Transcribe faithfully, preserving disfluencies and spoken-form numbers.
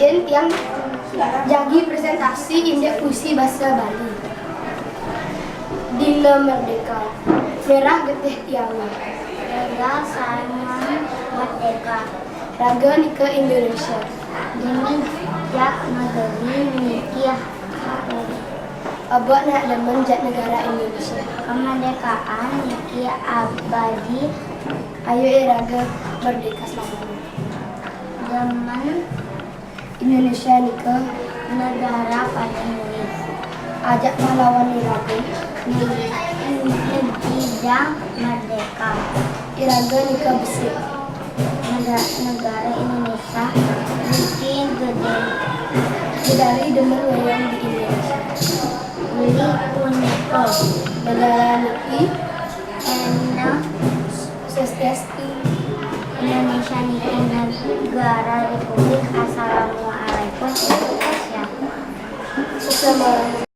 Yen tiang jagi presentasi indik puisi basa Bali. Dina Merdeka, merah getih tiang. Raga sayan merdeka. Raga nika Indonesia. Dini jak negeri niki. Abot nak demen jak negara Indonesia. Kemerdekaan niki abadi. Ayo iraga merdeka selamanya. Demen Indonesia nika negara paling luih. Ajak pahlawan iraga. Negeri jang merdeka. Iraga nika besik. Nega-, negara Indonesia niki gede. Gedari demen wayang di Indonesia. Ulih punika. Negara niki. Ena. Swastiastu. Indonesia niki negara Republik. Assalamualaikum Indonesia. Sesama.